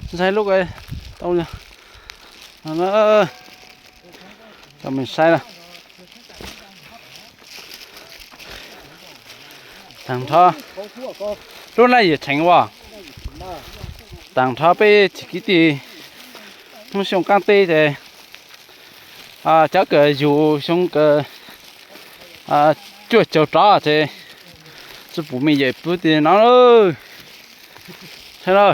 Ntshai lub ko tau, coj mej saib na. Taag nrho, lub na yawm Tsheev as, taag nrho peb txiv kwv tij Hmoob Xyooj qaab teb ces cov kws yug xyoo kws cuaj caug rov ces tsi pum me yawm pw tim no lawm. Hnov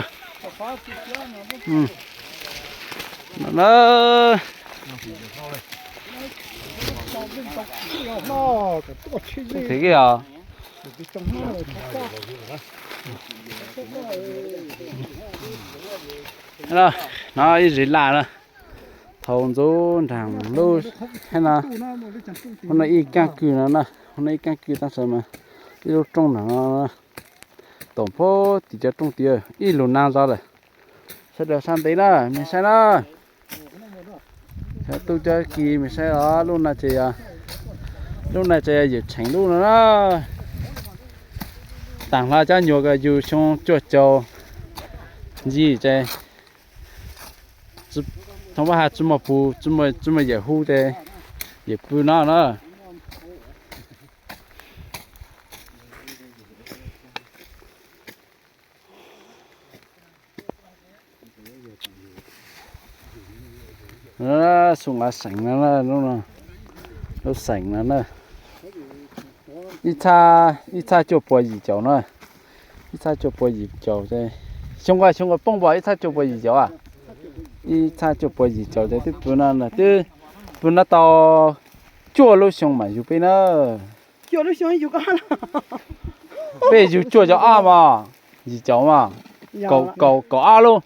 ib zis laj na, thaus ntxuv nraag lub hab no, hub no ib kaaj kws no na, hub no ib kaaj kws taab sis mas ib lub rooj nraag no, tom puag tim cov rooj tid ib lug naag zog lawm. Sawv daws sab ntev na, mej saib na. Sawv daws tuaj cov kis mej saib os, lub no ces yog, lub no ces yog yawm Tsheev lub no na. Taag hlo cov nyuas kws yug xyoo cuaj caug ncig ces tsi, thaus pab has tsi muaj pug, tsi muaj yawm hu ces yawm pw no na. Xu nqa xeem no, lub xeem no na, ib txhab cuaj puas yim caum na, ib txhab cuaj puas yim caum. Xyoo ko, xyoo ko poob npaum ib txhab cuaj puas yim caum a, ib txhab cuaj puas yim caum ces twb pw no, twb pw no tau cuaj lub xyoo mas yug peb na. Peb yug cuaj caum ob mas, yim caum mas, kaum ob lub,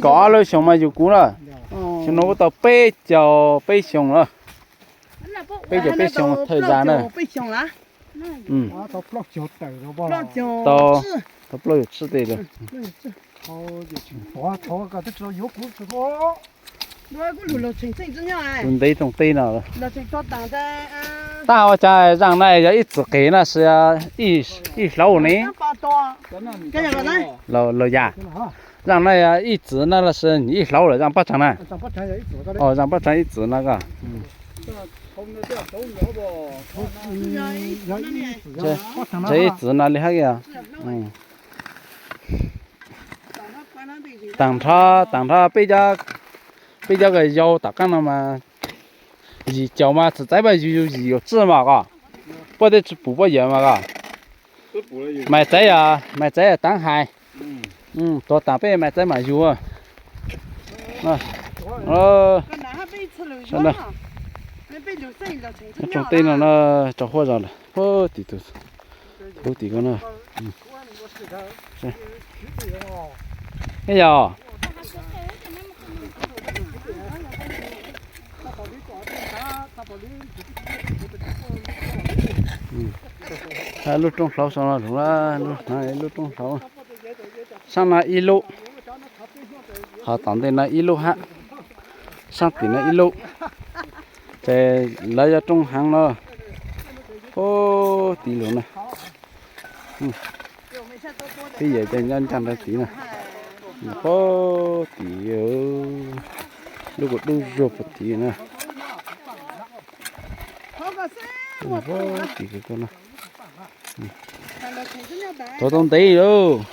kaum ob lub xyoo mas yug kuv na. Xyoo no kuv tau peb caug peb xyoo lawm, peb caug peb xyoo thawj zag na. Tau plaub caug tsib tej lawm. Tus ntev rooj teb no, tab ua cas zaaj na yog ib txwm qis na, ib hlaub ne? Los yog zaaj na yog ib txwm na los sis ib hlaub lawm, zaaj paj tsaag na? Zaaj paj tsaag ib txwm na ko. Ib txwm no li hab. Taag nrho, taag nrho peb cov kws yau tom qaab no mas yim caum mas txawm txaiv paj yug yug yim caum tsib mas ko, puab twb tsi pum puab yawm mas ko. Maiv txaiv, maiv txaiv taav hais, tuav taag peb maiv txaiv mam yug. Rooj teb no na, tso huab zog lawm, puag tim tus, puag tim ko na. Yog lub rooj hlauv sau no, lub rooj hlauv, saab no ib lub, ho tom ntej no ib lub hab, saab tim no ib lub, ces lawv yog rooj heev no, puag tim lug na. Peb yawm ces nyob ncaaj nrag tid na, puag tim, lub kuj dub zuag puag tid na. Puag tim ko na. Tuav tau ntev lawm.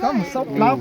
Cov mus sau plawv